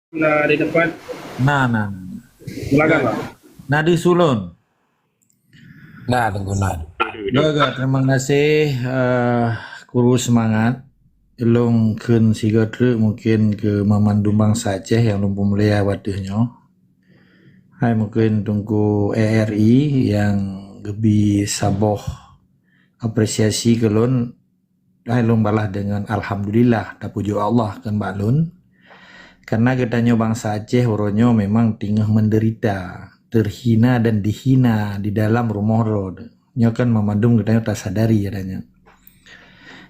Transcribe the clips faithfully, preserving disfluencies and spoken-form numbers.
Na di tempat. Na, na, na. Silakan, Pak. Na di sulon. Na, tunggu na. Jaga, terima kasih, eh, Guru Semangat. Lôn kheun sigoe treuk mungkin keu mamandum bansa Aceh nyang lôn peumulia watèe nyoe. Hai mungkin Teungku A R I nyang geubi saboh apresiasi keu lôn, hai lôn balah deungon alhamdulillah, tapujoe Allah kheun bak lôn. Karena geutanyoe bansa Aceh uroe nyoe memang teungoh menderita, terhina dan dihina di dalam rumoh droe. Nyoe kan mamandum geutanyoe tasadari adanya.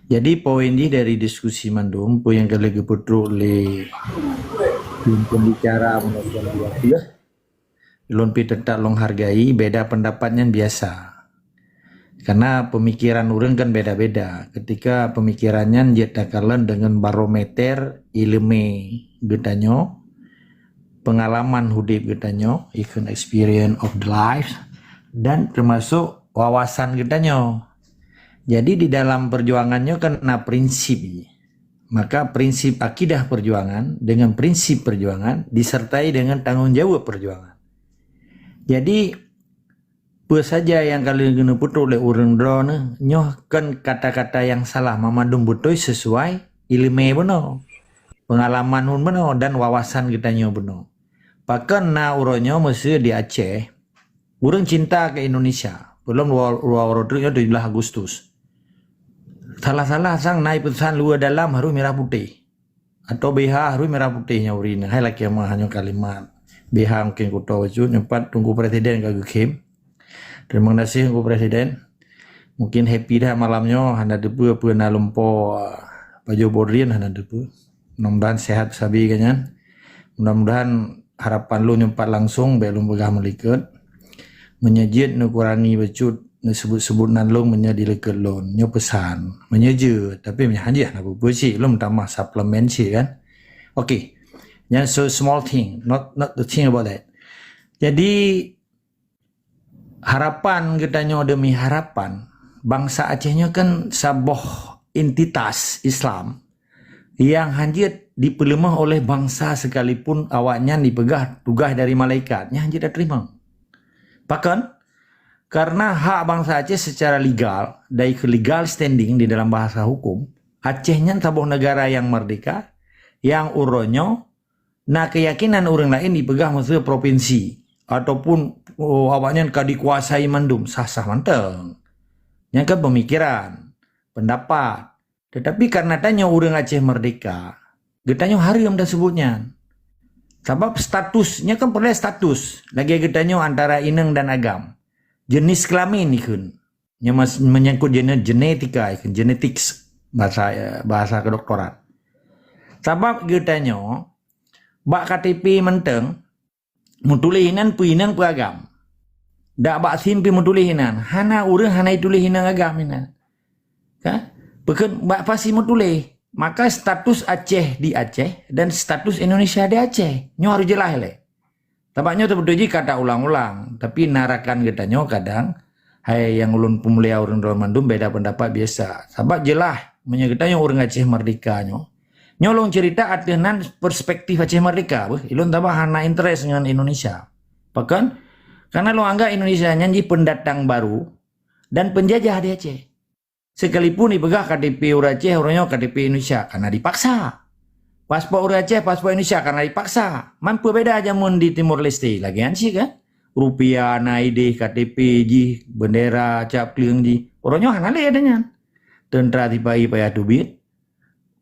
Jadi poin jih dari diskusi mandum, peue nyang ka lheueh geupeutrok lé pembicara menonton dua belas, lôn pi teutap lôn hargai, beda pendapat nyan biasa. Karena pemikiran ureuëng kan beda-beda. Ketika pemikiran nyan jeuet takalon deungon barometer ileumé geutanyoe, pengalaman udép geutanyoe, ikon experience of the life, dan termasuk wawasan geutanyoe. Jadi di dalam perjuangan nyoe kan na prinsip. Maka prinsip akidah perjuangan dengan prinsip perjuangan disertai dengan tanggung jawab perjuangan. Jadi peue saja nyang ka lheueh geupeutrok lé ureuëng droeneuh nyoe kan kata-kata nyang salah, mamandum beutôi sesuai ileumé bunoe, pengalaman bunoe dan wawasan geutanyoe bunoe. Pakon na uroe nyoe meuseu di Aceh, ureuëng cinta keu Indonesia. Peulom dua, dua uroe treuk nyoe tujoh belas Agustus. Salah-salah sang na ipeusan luwa dalam harus merah putih. Atau B H harus merah putih nyoe ureuëng. Hai lakée meuh nyoe kalimat. B H mungkin kuto bacut nyoe pat Teungku Presiden ka geukheun. Terima kasih Teungku Presiden. Mungkin happy dah malam nyoe, hana teupeue peue na lumpoe, ah, pajoh bodrian hana teupeue. Mudah-mudahan sehat sabe geuhnyan. Mudah-mudahan harapan lôn nyoe pat langsung, bék lôn peugah meulikot. Meunyoe jeuet neukurangi bacut, neusebut-sebut nan lôn meunyoe di likot lôn. Nyoe peusan. Meunyoe jeuet, tapi meunyoe hana jeuet, hana peue-peue cit, lôn tamah suplemen cit kan. Okey. Nyan so small thing, not, not the thing about that. Jadi, harapan geutanyoe demi harapan, bansa Aceh nyoe kan saboh entitas Islam nyang hana jeuet dipeuleumah oleh bansa sekalipun awaknyan dipeugah tugaih dari malaikat, nyan hana jeuet tateurimong. Pakon? Karena hak bansa Aceh secara legal, dari legal standing di dalam bahasa hukum, Aceh nyan saboh negara nyang merdeka, nyang uroe nyoe na keuyakinan ureuëng laén dipeugah meuseu provinsi ataupun, oh, awaknyan ka dikuasai mandum, sah-sah mantong. Nyan kan pemikiran, pendapat. Tetapi karena tanyoe ureuëng Aceh merdeka, geutanyoe hareuem taseubut nyan. Sabab status, nyan kan peureulée status lagée geutanyoe antara inong dan agam. Jenis kelamin ikheun. Nyan mas-, menyangkut jene-, genetika ikheun, genetics bahasa, eh, bahasa kedokteran. Sabab geutanyoe bak K T P mantong meutuléh inan peue inong peue agam. Dak bak SIM pi meutuléh inan, hana ureuëng hana ituléh inong agam inan. Ka? Pakon bak pasi meutuléh. Maka status Aceh di Aceh dan status Indonesia di Aceh. Nyoe harus jeulaih lé. Sabab nyoe teubeutôi jih ka taulang-ulang, tapi na rakan geutanyoe kadang, hai nyang ulôn peumulia ureuëng droe mandum beda pendapat biasa. Sabab jeulaih, meunyoe geutanyoe ureuëng Aceh merdeka nyoe, nyoe lôn cerita ateueh nan perspektif Aceh merdeka, beuh. Ulôn tabah hana interest ngon Indonesia. Pakon? Karena lôn anggap Indonesia nyan jih pendatang baru dan penjajah di Aceh. Sekalipun dipeugah K T P ureuëng Aceh, ureuëng nyoe K T P Indonesia, karena dipaksa. Paspor ureuëng Aceh, paspor Indonesia, karena dipaksa. Man peue beda jameun di Timor Leste, lagée nyan cit kan? Rupiah na ideh, K T P jih, bendera, cap kleueng jih. Ureuëng nyoe hana lé ada nyan. Tentara sipahi payah teubiet,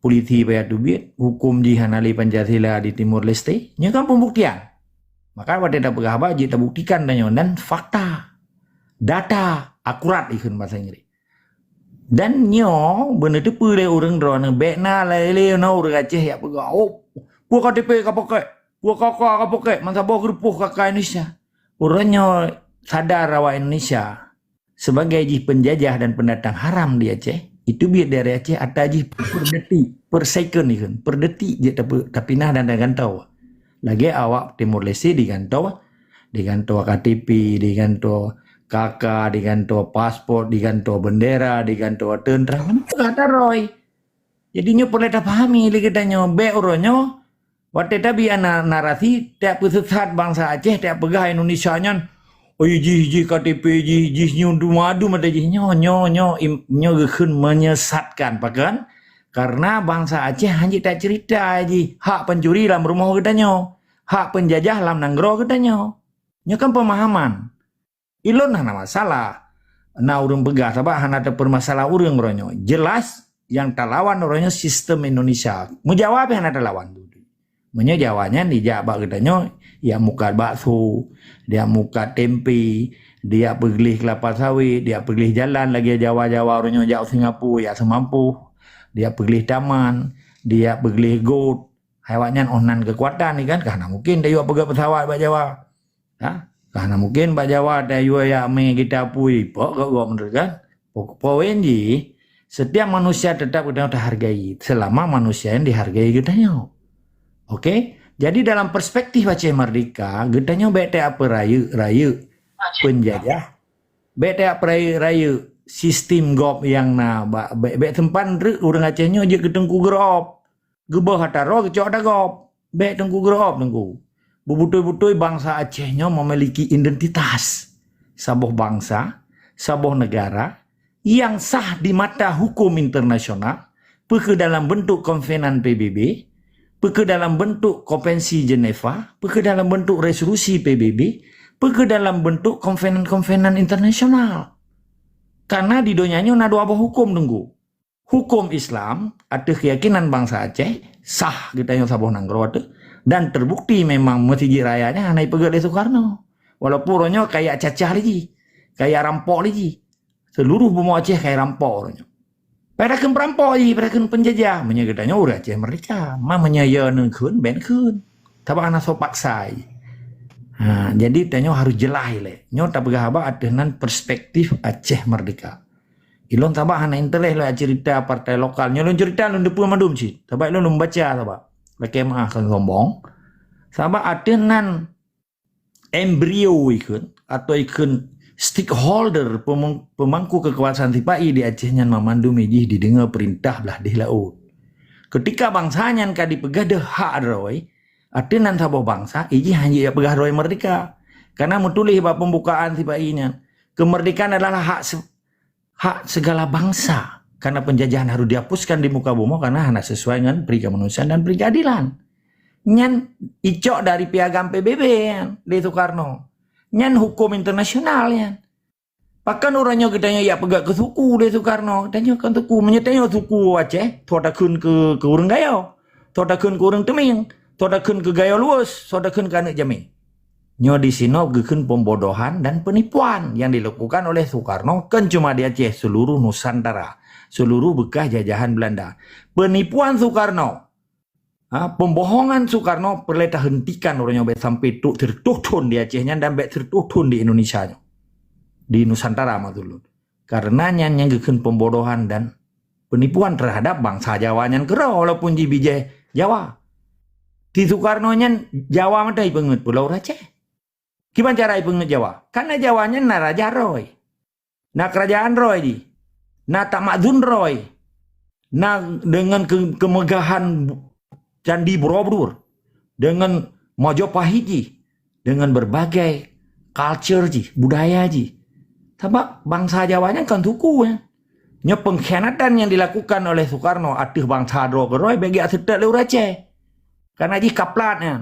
polisi payah teubiet, hukum jih hana lé Pancasila di Timor Leste. Nyoe kan pembuktian. Maka watée tapeugah haba jeuet tabuktikan tanyoe dan fakta, data, akurat ikheun bahasa Inggris. Dan nyoe beuneuteupeu lé ureuëng droeneuh, bék na lé-lé na ureuëng Aceh jak peugah, "Oh, peue K T P ka pakai, peue K K ka pakai, meusaboh geurupoh K K Indonesia." Ureuëng nyoe sadar awak Indonesia sebagai jih penjajah dan pendatang haram di Aceh, itu biet dari Aceh ata jih per detik, per second ikheun, per detik jeuet tape-, tapinah dan tagantoe. Lagée awak Timor Leste digantoe, digantoe K T P, digantoe K K, digantoe paspor, digantoe bendera, digantoe tentara. Mantong ata roi. Jadi nyoe peureulée tapahami lé geutanyoe, bék uroe nyoe Watée tabi ana narasi, tak peusesat bansa Aceh, tak peugah Indonesia nyan, "Oh, jih, jih K T P jih, jih nyoe duma adu mata jih." Nyoe, nyoe, nyoe, im-, nyoe geukheun menyesatkan. Pakon? Karena bansa Aceh hana tak cerita jih hak pencuri lam rumoh geutanyoe, hak penjajah lam nanggroe geutanyoe. Nyoe kan pemahaman. Ilôn hana masalah na ureuëng peugah, sabab hana teupeurmasalah ureuëng uroe nyoe. Jelas nyang talawan uroe nyoe sistem Indonesia. Meujawa pih hana talawan. Meunyoe Jawa nyan dijak bak geutanyoe, ya mukat bakso, dia mukat tempe, dia peugleh kelapa sawit, dia peugleh jalan lagée Jawa-Jawa uroe nyoe jak u Singapura, ya seumampoh, dia peugleh taman, dia peugleh got. Hai awaknyan oh nan keukuatan ni kan, ka hana mungkin tayue peugah pesawat bak Jawa. Ha? Ka hana mungkin bak Jawa tayue yak mé kita pui, pok gok gok menurut kan. Pok-, poin jih, setiap manusia tetap geutanyoe tahargai selama manusia yang dihargai geutanyoe. Oke? Jadi dalam perspektif Aceh Merdeka, geutanyoe bék tapeurayeuk-rayeuk penjajah, bék tapeurayeuk-rayeuk sistem gob yang na, ba-, bék, bék sempat reuk ureuëng Aceh nyoe jeuet keu Teungku Geurop. Geubeuh ata roh geucok ata gob. Bék Teungku Geurop, Teungku. Beutôi-beutôi bansa Aceh nyoe memiliki identitas saboh bansa, saboh negara yang sah di mata hukum internasional, peue keuh dalam bentuk konvenan P B B, peue keuh dalam bentuk konvensi Geneva, peue keuh dalam bentuk resolusi P B B, peue keuh dalam bentuk konvenan-konvenan internasional. Karena di donya nyoe na dua boh hukum, Teungku. Hukum Islam ateueh keuyakinan bansa Aceh sah geutanyoe saboh nanggroe teuh, dan terbukti memang Mesjid Raya nyan hana ipeugét lé Soekarno. Walaupun uroe nyoe kaya cacah lé jih, kaya rampok lé jih. Seluruh bumoe Aceh kaya rampok uroe nyoe. Padahai kheun peurampok jih, padahai kheun penjajah. Meunyoe geutanyoe ureuëng Aceh merdeka, ma meunyoe ya neukheun, bék neukheun. Sabab hana soe paksa jih. Ha, jadi tanyoe harus jeulaih lé. Nyoe tapeugah haba ateueh nan perspektif Aceh merdeka. Ilôn sabab hana interest lé cerita partai lokal. Nyoe lôn cerita lôn teupeue mandum cit. Sabab ilôn lôn baca sabab. Lakée meuah kon sombong. Sabab ateueh nan embrio ikheun atau ikheun stakeholder pemang-, pemangku kekuasaan sipa-i di Aceh nyan mamandum ijih dideungoe peurintah blah deh laôt. Ketika bansa nyan ka dipeugah deuh hak droe, ateueh nan saboh bansa, ijih hana jipeugah droe merdeka. Karena meutuléh bak pembukaan sipa-i nyan, kemerdekaan adalah hak se-, hak segala bangsa. Karena penjajahan harus dihapuskan di muka bumoe karena hana sesuai dengan pri kemanusiaan dan pri keadilan. Nyan icok dari piagam P B B nyan, lé Soekarno. Nyan hukum internasional nyan. Pakon uroe nyoe geutanyoe jak peugah keu suku lé Soekarno? Tanyoe kon suku. Meunyoe tanyoe suku Aceh, soe takheun keu, keu ureuëng Gayo, soe takheun keu ureuëng Teumieng, soe takheun keu Gayo Luweuh, soe takheun keu aneuëk jamé. Nyoe disinoe geukheun pembodohan dan penipuan yang dilakukan oleh Soekarno, kon cuma di Aceh, seluruh Nusantara, seluruh bekas jajahan Belanda. Penipuan Soekarno, ha, pembohongan Soekarno peureulée tahentikan uroe nyoe bék sampai trok sireutoh thon di Aceh nyan dan bék sireutoh thon di Indonesia nyoe. Di Nusantara maksud lôn. Karena nyan nyang geukheun pembodohan dan penipuan terhadap bansa Jawa nyan keudroe walaupun jih bijéh Jawa. Di Soekarno nyan Jawa mantong ipeungeut pulo ureuëng Aceh. Kiban cara ipeungeut Jawa? Karena Jawa nyan na raja droe. Na keurajaan droe jih. Na tamadun droe. Na deungon ke-, kemegahan candi Borobudur. Deungon Majapahit jih. Deungon berbagai culture jih, budaya jih. Sabab bansa Jawa nyan kon suku nyan. Nyoe pengkhianatan yang dilakukan oleh Soekarno ateueh bansa droe keudroe bék geujak seutôt lé ureuëng Aceh. Karena jih kaplat nyan.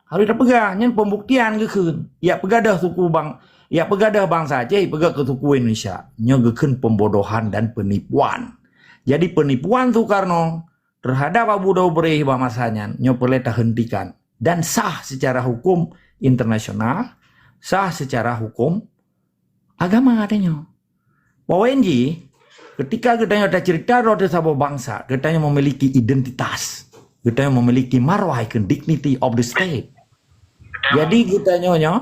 Harus tapeugah, nyan pembuktian geukheun. Jak peugah deuh suku bang-, jak peugah deuh bansa Aceh, peugah keu suku Indonesia. Nyoe geukheun pembodohan dan penipuan. Jadi penipuan Soekarno terhadap Abu Daud Breih bak masa nyan, nyoe peureulée tahentikan. Dan sah secara hukum internasional, sah secara hukum agama geutanyoe. Poin jih, ketika geutanyoe tacerita droe teuh saboh bansa, geutanyoe memiliki identitas, geutanyoe memiliki marwah, ikheun dignity of the state. Jadi geutanyoe nyoe, ya,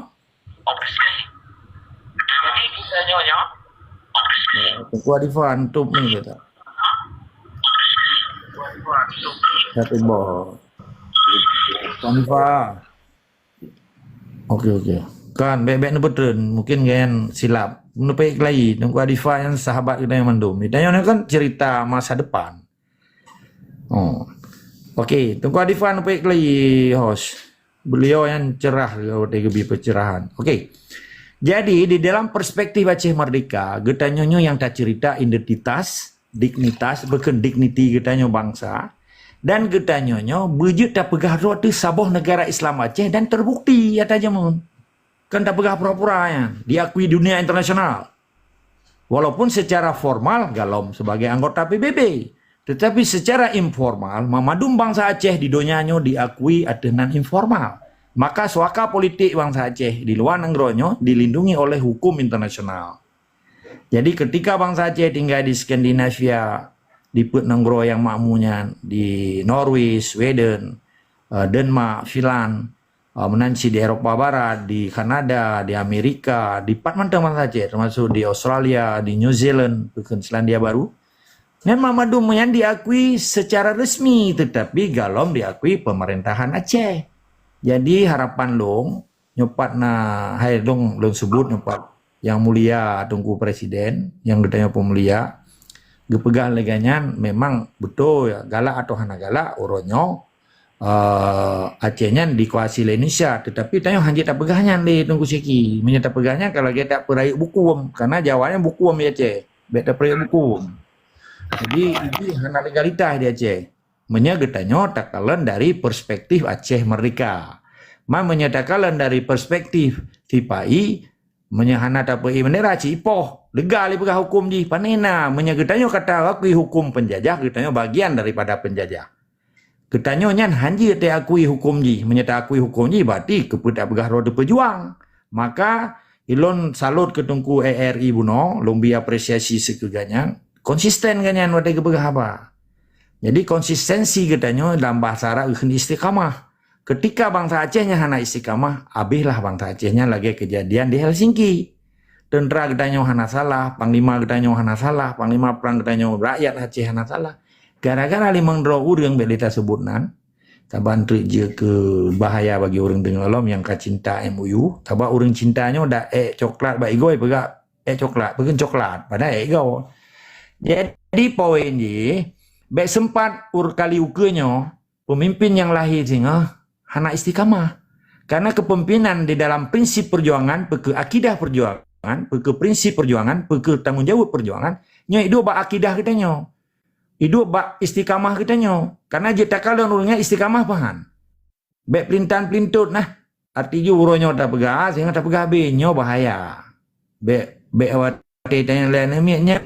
Teungku Arifan, tutup ni kata. Satu boh. Teungku Arifan. Oke, oke. Kan, bék-bék neupeutrön. Mungkin nyan silap. Neupeuék lagi. Teungku Arifan nyan sahabat geutanyoe mandum. Geutanyoe nyoe kan cerita masa depan. Oh. Okey, Teungku Adifan upek kali host. Beliau yang cerah, beliau tadi geubri pencerahan. Okey. Jadi, di dalam perspektif Aceh Merdeka, geutanyoe nyoe nyang tacerita identitas, dignitas, bukon digniti geutanyoe bangsa, dan geutanyoe nyoe beujeuet tapeugah droe teuh saboh negara Islam Aceh dan terbukti ata jameun. Kan tapeugah pura-pura nyan, diakui dunia internasional. Walaupun secara formal golom sebagai anggota P B B, tetapi secara informal, mamandum bansa Aceh di donya nyoe diakui ateueh nan informal. Maka suaka politik bansa Aceh di luwa nanggroe nyoe dilindungi oleh hukum internasional. Jadi ketika bansa Aceh tinggai di Skandinavia, di peuet nanggroe nyang makmu nyan, di Norway, Sweden, eh, Denmark, Finland, eh, meunan cit di Eropa Barat, di Kanada, di Amerika, di pat mantong bansa Aceh, termasuk di Australia, di New Zealand, bukon Selandia Baru. Memang mandum nyan diakui secara resmi, tetapi golom diakui pemerintahan Aceh. Jadi harapan lôn, nyoe pat na hai lôn, lôn sebut nyoe pat Yang Mulia Teungku Presiden, nyang geutanyoe peumulia, geupeugah lagée nyan memang beutôi, galak atawa hana galak, uroe nyoe eh, Aceh nyan dikuasai lé Indonesia, tetapi tanyoe hanjeuet tapeugah nyan lé Teungku Syeki. Meunyoe tapeugah nyan ka lagée tapeurayeuk buku, karena Jawa nyan buku di Aceh. Bék tapeurayeuk buku. Jadi, ini hana legalitas di Aceh. Meunyoe geutanyoe takalon dari perspektif Aceh Merdeka. Man meunyoe takalon dari perspektif sipa-i, meunyoe hana tapeuék bendera, cit ipoh. Lega lé peugah hukum jih. Pane na, meunyoe geutanyoe ka taakui hukum penjajah, geutanyoe bagian daripada penjajah. Geutanyoe nyan hanjeuet taakui hukum jih. Meunyoe taakui hukum jih, berarti keupeue tapeugah droe teupejuang. Maka, ilôn salut keu Teungku A R I bunoe, lôn bri apresiasi sikeu gobnyan, konsisten gobnyan watée geupeugah haba. Jadi, konsistensi geutanyoe dalam bahasa Arab geukheun istiqamah. Ketika bansa Aceh nyan hana istiqamah, abéhlah bansa Aceh nyan lagée kejadian di Helsinki. Teuntra geutanyoe hana salah, panglima geutanyoe hana salah, panglima prang geutanyoe, rakyat Aceh hana salah. Gara-gara limong droe ureuëng bék lé taseubut nan, saban treuk jeuet keu bahaya bagi ureuëng deungoe lom nyang ka cinta M O U. Sabab ureuëng cinta nyoe dak ék coklat bak igoe peugah ék coklat, peugah coklat, padahai ék igoe. Jadi poin jih, bék seumpat ur kali ukeue nyoe, peumimpin nyang lahé singoh hana istiqamah. Karena kepemimpinan di dalam prinsip perjuangan, peukeu akidah perjuangan, peukeu prinsip perjuangan, peukeu tanggong jaweueb perjuangan, nyoe iduek bak akidah geutanyoe. Iduek bak istiqamah geutanyoe. Karena jeuet takalon ureuëng nyan istiqamah pahan. Bék pelintan-pelintot nah. Arti jih uroe nyoe tapeugah A, singoh tapeugah B, nyoe bahaya. Bék, bék watée tanyong lé aneuëk miet nyan,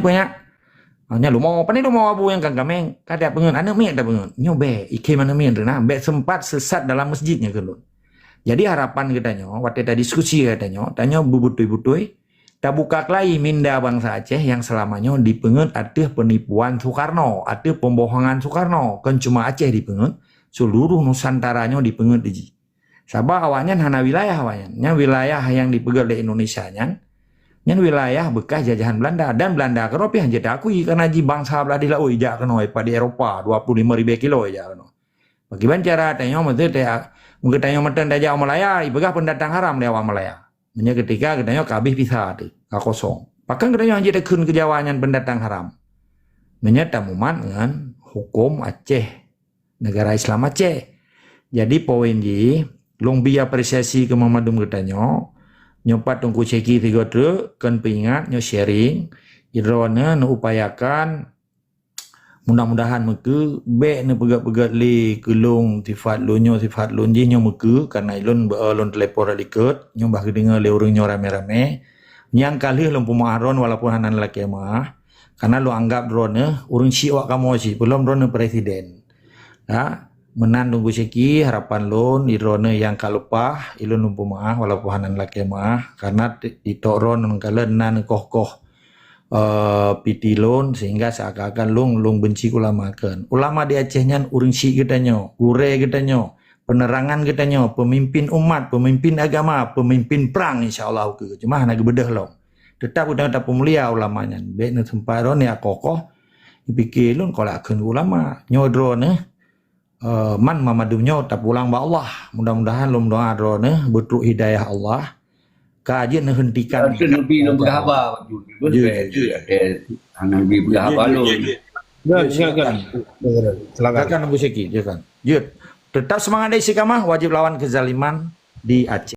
peue nyak? Oh, nyan lumoe, pane lumoe abu nyang ka gaméng, ka tapeungeut aneuëk miet tapeungeut. Nyoe bék, ikhém aneuëk miet teuh na, bék seumpat seusat dalam masjid nyoe keu lôn. Jadi harapan geutanyoe, watée tadiskusi geutanyoe, tanyoe beubeutôi-beutôi, tabuka keulayi minda bansa Aceh nyang seulama nyoe dipeungeut ateueh peunipuan Soekarno, ateueh pembohongan Soekarno. Kon cuma Aceh dipeungeut, seuluruh Nusantara nyoe dipeungeut di jih. Sabab awaknyan hana wilayah awaknyan. Nyan wilayah nyang dipeugét lé Indonesia nyan, nyan wilayah bekas jajahan Belanda. Dan Belanda keudroe pih hanjeuet taakui, karena jih bansa blah di laôt ijak keunoe, pat di Eropa, dua puluh lima ribée kilo ijak keunoe. Pakriban cara tanyoe, maksud teuh, meunyoe tanyoe mantong tajak u Malaya, ipeugah pendatang haram lé awak Malaya. Meunyoe ketika geutanyoe ka habéh visa teuh, ka kosong. Pakon geutanyoe hanjeuet takheun keu Jawa nyan pendatang haram? Meunyoe tamumat ngon huköm Aceh, negara Islam Aceh. Jadi poin jih, lôn bri apresiasi keu mandum geutanyoe. Nyoe pat Teungku Syeki sigoe treuk, kon peuingat, nyoe sharing. Droeneuh neuupayakan, mudah-mudahan meukeue, bék neupeugét-peugét lé keu lôn sifat lôn nyoe, sifat lôn jih nyoe meukeue, karena ulôn beu lôn telepon rot likot, nyoe bah geudeungoe lé ureuëng nyoe ramé-ramé. Nyang ka lheueh lôn peumeu'ah droeneuh walaupun hana lakée meu'ah, karena lôn anggab droeneuh ureuëng syiek awak kamoe cit, peulom droeneuh presiden. Ya, meunan Teungku Syeki, harapan lôn, droeneuh nyang ka leupah, ulôn lôn peumeu'ah walaupun hana lakée meu'ah, karena di, di tok droeneuh meukalon na neukoh-koh eh, piti lôn, sehingga seakan-akan lôn, lôn benci ulama. Kon ulama di Aceh nyan ureuëng syiek geutanyoe, gurée geutanyoe, penerangan geutanyoe, pemimpin umat, pemimpin agama, pemimpin prang, insya Allah, keu cuma hana geubeudôh lom. Tetap geutanyoe tapeumulia ulama nyan. Bék neuseumpat droeneuh koh-koh, dipike lôn kolak kheun ulama. Nyoe droeneuh, eh, man mandum nyoe tapulang bak Allah. Mudah-mudahan lôn doa droeneuh beutrok hidayah Allah. Ka jeuet neuhentikan. Itu Nabi lôn peugah haba. Jeuet, jeuet. Nabi peugah haba lôn. Gan, gan, gan. Silakan. Silakan. Silakan Abu Syaki, silakan. Jeuet. Tetap semangat di Istiqamah, wajib lawan kezaliman di Aceh.